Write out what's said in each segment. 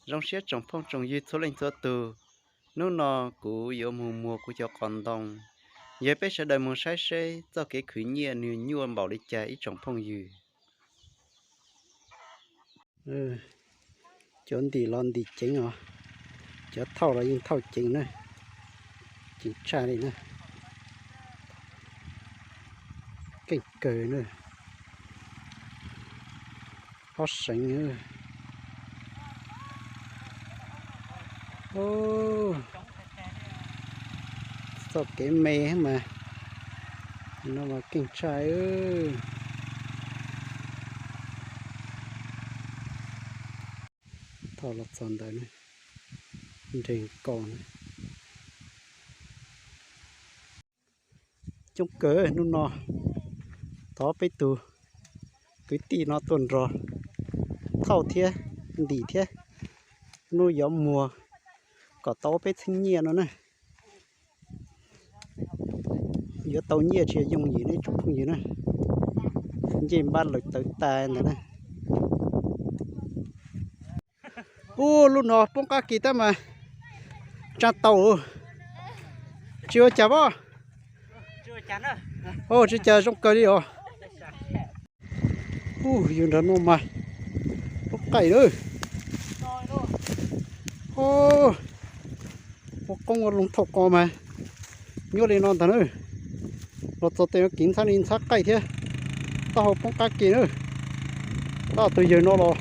Zoo siab tsoom phooj tsoom ywg txhua leej txhua tus, hnub no kuv yuav mus muag kuv cov qos ntoo, yog peb sawv daws mus saib seb txoj kev khwv nyiaj nws nyuaj npaum li cas ib tsoom phooj ywg. Cov ntim los ntim ceev os, cov thauj los yeej thauj ceev na, ceev tshaj li na, keej kawg na, ob seev. Txoj kev me mas, no mas keej tshaj. Thauj los txog ntawd, nres nkaus na. Coob kawg hnub no, thov peb tus kwv tij no tuaj nrog thauj thiab ntim thiab, hnub yuav muag kom tau peb txheeb nyiaj no na. Yuav tau nyiaj tsis yooj yim ne tsoom phooj ywg na, ncej npab lawm tawv tas ntawd na. Ub, lub no poob qab ke tab mas tsa tau, tsis ua cas pob. Tsis ua cas, zoo kawg li os. Ub, yus nrog no mas poob qaij lawm. Ub, ua qoob ua loo thauj qos mas nyuaj li no ntag na. Los txog tej no kiv ntxhab li ntxhab qaij thiab, taub hau poob qab ke na. Tab tus yawg no los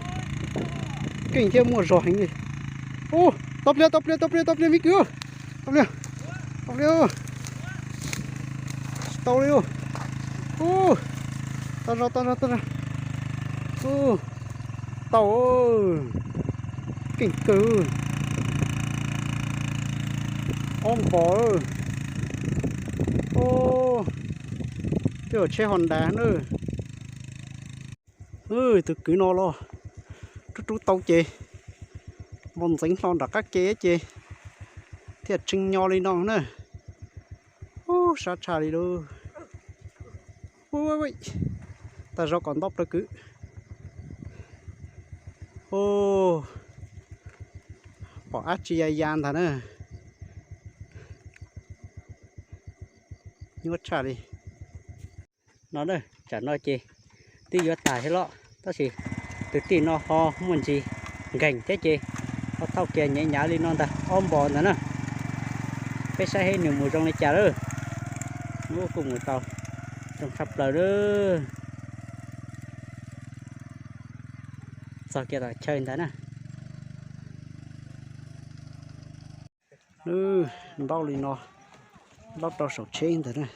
keej thiab muaj zog heev li. Ub, tau pliag, tau pliag, tau pliag, tau pliag me kwv, tau pliag, tau pliag, tsis tau li. Ub, tau zog, tau zog, tau zog. Ub, tau, keej kawg. Ob npos. Ub, twb yog tsheb Honda na. Tus kwv no los rub rub tau ces npau ntxeev hlo nram qab ke ces thiaj tshee nyo li no na. Ub, sab tshaj li lauj. Tag zog kom nto plaws kwv. Ub, pom dab tsi ya ya ntag na. Nyuaj tshaj li. No na, tsam no ces twb yuav tag thiab los tab sis tus tij no ho muaj ntsis nkeeg thiab ces ho thauj kiag nyev nyav li no ntag ob npos ntag na. Peb saib seb nws mus zoo li cas lawm. Ub, kuj mus tau zoo tshaj plaws lawm. Txog kiag tom chaw ntag na. Ntaub li no, ntaub rau saum tsheb ntag na.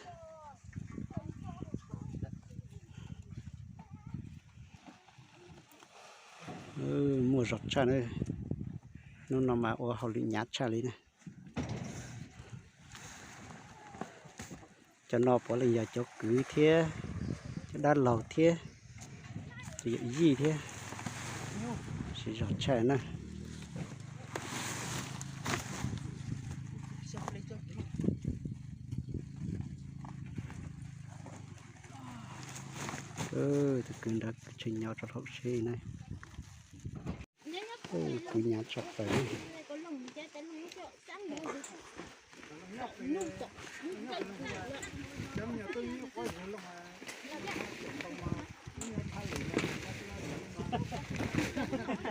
Muaj zog tshaj na. Hnub no mas ua hauj lwm hnyav tshaj li na. Cov no puav leej yog cov kwv thiab cov dab laug thiab cov yawm yij thiab, siv zog tshaj na. Tus kwv nrad tshee nyo rau hauv tsheb na. Kwv hnyav tshaj plaws.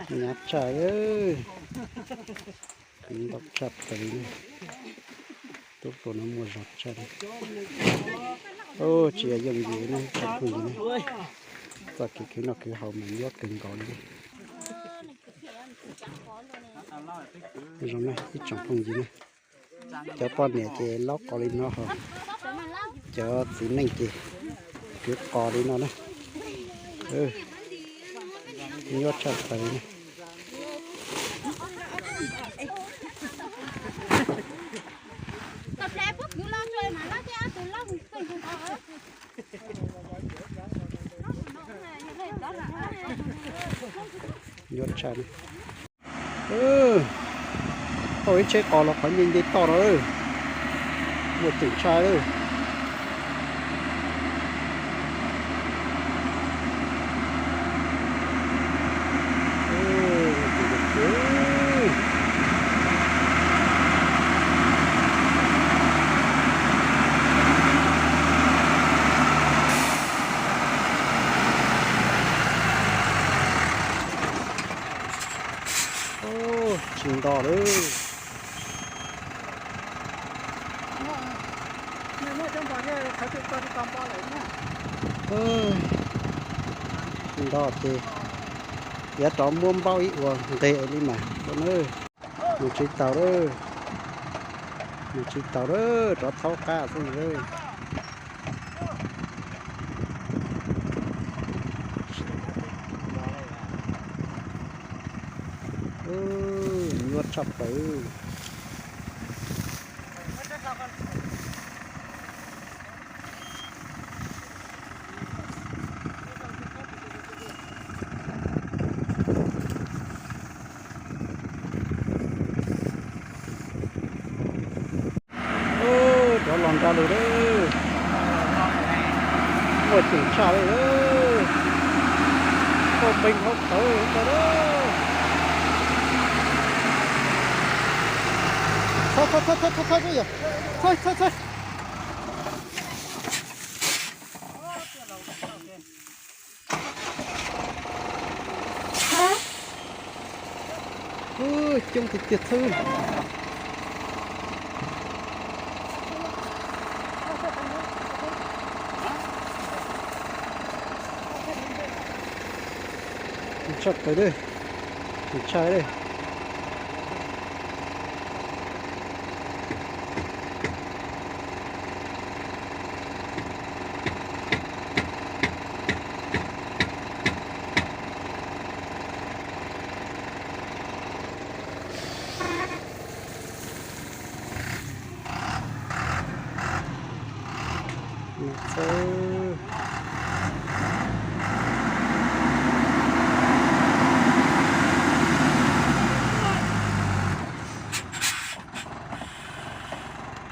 Hnyav tshaj, kwv ntau tshaj plaws. Tub tus no muaj zog tshaj. Tsis yog yooj yim ne tsoom phooj ywg ne. Txoj kev khwv noj khwv haus mas nyuaj kawg nkaus li. Zoo na ib tsoom phooj ywg ne. Cov poj niam ces laub qos li no ho, cov txiv neej ces kwv qos li no na. Nyuaj tshaj plaws na. Nyuaj tshaj na. Tau ib tsheb qos los qhov nce nce toj no, muaj ceem tshaj lawm. Tsis nto lawm. Tsis nto ces yuav rov muab npaub ib ua nqe li mas na. Mus tsis taus lawm, mus tsis taus lawm, rov thaub qab xwb lawm. Nyuaj tshaj plaws. Rov los nra lawm. Muaj ceem tshaj li. Tuaj npee hauv tawv li ntag. Txhob, txhob, txhob, txhob, txhob, txhob, txhob, txhob. Coob tiag tiag xwb. Tshaj plaws, tshaj li.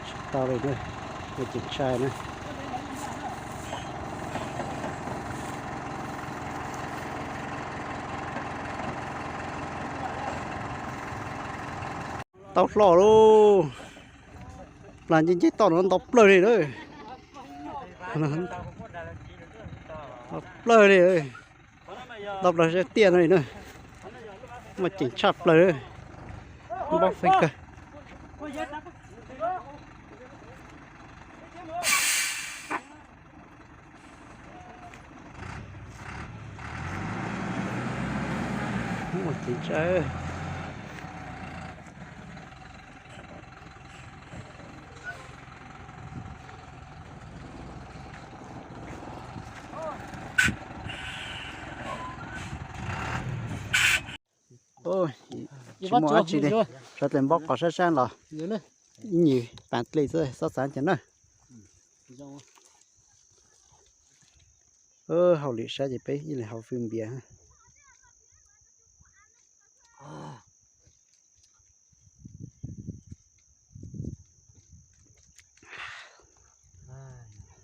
Tsis tau li na, ceem tshaj na. Tau hlo lauj. Plas nce nce toj no nto plawg li na. Nto plawg li. Nto plawg tiaj no li na. Muaj ceem tshaj plaws. Npaub feeb kawg. Muaj ceem tshaj. Tsis muaj dab tsi li, sawv daws npaub qhov sab sab los ib nyuag pas dlej xwb, xob xav cas na. Hauj lwm sab ces peb ib leeg hauv fwj npias.